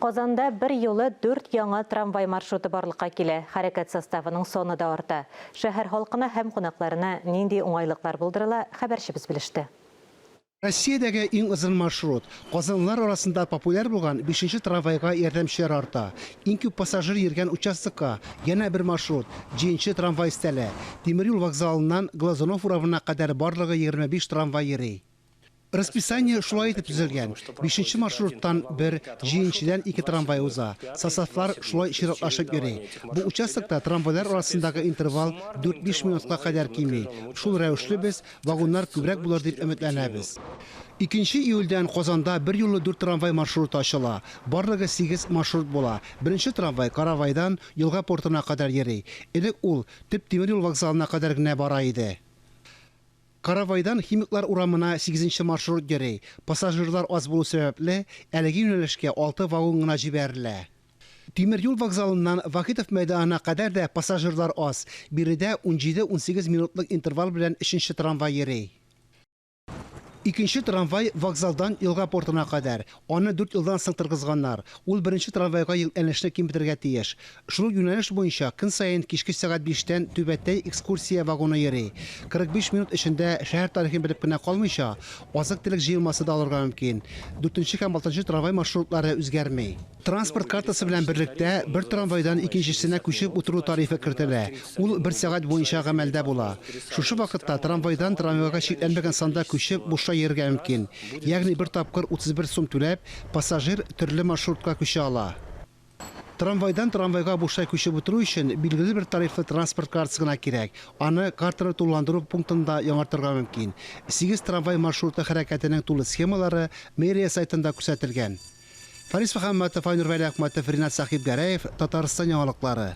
Казанда берьюлы дүрт яңа трамвай маршруты барлыкка килә, хәрәкәт составының саны да арта. Шәһәр халкына һәм кунакларына нинди уңайлыклар булдырыла, хәбәрчебез белеште. Россиядәге иң озын маршрут. Казанлылар арасында популяр булган бишенче трамвайга ярдәмчеләр арта. Иң күп пассажир йөргән участокка янә бер маршрут, җиденче трамвай өстәлә. Тимер юл вокзалыннан Глазунов урамына кадәр барлыгы 25 трамвай йөри. Расписание шулай итеп төзелгән, бишенче маршруттан, бер, җиденчедән ике трамвай уза. Составлар шулай чиратлашып йөри. Бу участокта трамвайлар арасындагы интервал дүрт-биш минутка кадәр кими. Шул рәвешле без вагоннар күбрәк булыр дип өметләнәбез. Икенче июльдән Казанда берьюлы дүрт трамвай маршруты ачыла. Барлыгы сигез маршрут була. Беренче трамвай Каравайдан Елга портына кадәр йөри. Элек ул төп тимер юл вокзалына кадәр генә бара иде. Каравайдан Химиклар урамына сигезенче маршрут йөри. Пассажирлар аз булу сәбәпле, әлеге юнәлешкә алты вагон гына җибәрелә. Тимер юл вокзалыннан Вахитов мәйданына кадәр дә пассажирлар аз, биредә унҗиде-унсигез минутлык интервал белән өченче трамвай йөри. Икенче трамвай вокзалдан елга портына кадәр. Аны дүрт елдан соң торгызганнар. Ул беренче трамвайга йөкләнешне киметергә тиеш. Шул ук юнәлеш буенча көн саен кичке сәгать биштән Түбәтәй экскурсия вагоны йөри. 45 минут эчендә шәһәр тарихын белеп кенә калмыйча, азык-төлек җыелмасы да алырга мөмкин. Дүртенче һәм алтынчы трамвай маршрутлары үзгәрми. Транспорт картасы белән берлектә бер трамвайдан икенчесенә күчеп утыру тарифы кертелә, ул бер сәгать буенча гамәлдә була. Шушы вакытта трамвайдан трамвайга чикләнмәгән санда күчеп бушлай йөрергә мөмкин. Ягъни бер тапкыр 31 сум түләп, пассажир төрле маршрутка күчә ала. Трамвайдан трамвайга бушлай күчеп утыру өчен билгеле бер тарифлы транспорт картасы гына кирәк. Аны картаны тулыландыру пунктында яңартырга мөмкин. Сигез трамвай маршруты хәрәкәтенең тулы схемалары мэрия сайтында күрсәтелгән. Фарис Мөхәммәтов, Айнур Вәлиәхмәтов, Ринат Сәхибгәрәев, Татарстан яңалыклары.